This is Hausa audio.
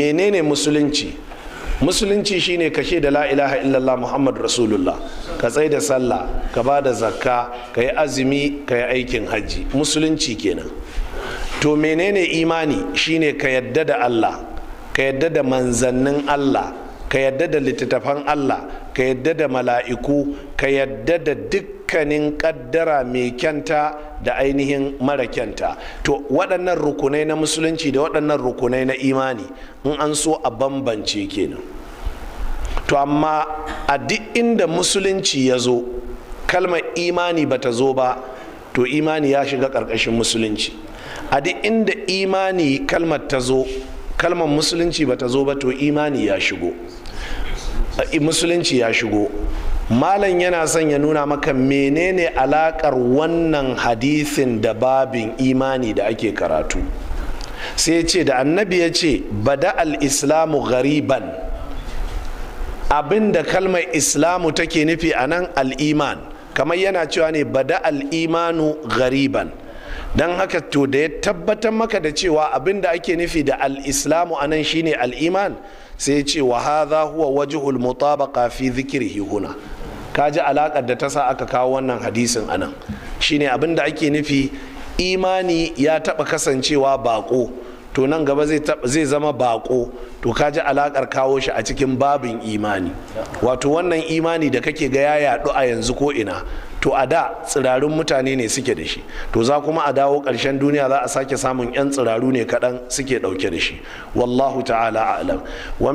Menene musulunci? Musulunci shine kashe da la ilaha illallah Muhammad rasulullah, ka tsai da sallah, ka ba da zakka, ka yi azumi, ka yi aikin hajji. Musulunci kenan. To menene imani? Shine ka yadda da Allah, ka yadda da manzannin Allah, ka yadda da littattafan Allah, ka yadda da mala'iku, ka yadda da dukkanin kaddara mai kyanta da ainihin mara kyanta. To waɗannan rukunai na musulunci da waɗannan rukunai na imani, in an so a bambance kenan. To amma a duk inda musulunci ya zo, kalmar imani bata zo ba, to imani ya shiga ƙarƙashin musulunci. A duk inda imani kalmar ta zo, kalmar musulunci bata zo ba, to imani ya shigo, musulunci ya shigo. Malam yana son ya nuna maka menene alakar wannan hadisin da babin imani da ake karatu. Sai ya ce da annabi ya ce bada al-islamu ghariban, abinda kalmar islamu take nufi a nan al-iman, kamar yana cewa ne bada al-imanu ghariban. Don haka to da ya tabbatar maka da cewa abinda ake nufi da al-islamu a nan shine al-iman, sai ya ce wa hadha huwa wajhul mutabaqa fi dhikrihi huna. Kaji alakar da ta sa aka kawo wannan hadisin anan, shine abin da ake nufi imani ya taba kasancewa bako, to nan gaba zai zama bako. To kaji alakar kawo shi a cikin babin imani. Wato wannan imani da kake ga ya yadu a yanzu ko ina, to a da tsirarun mutane ne suke da shi. To za kuma a dawo ƙarshen duniya, za a sake samun 'yan tsiraru ne kaɗan suke ɗauke da shi. Wallahu ta'ala a'lam. Wa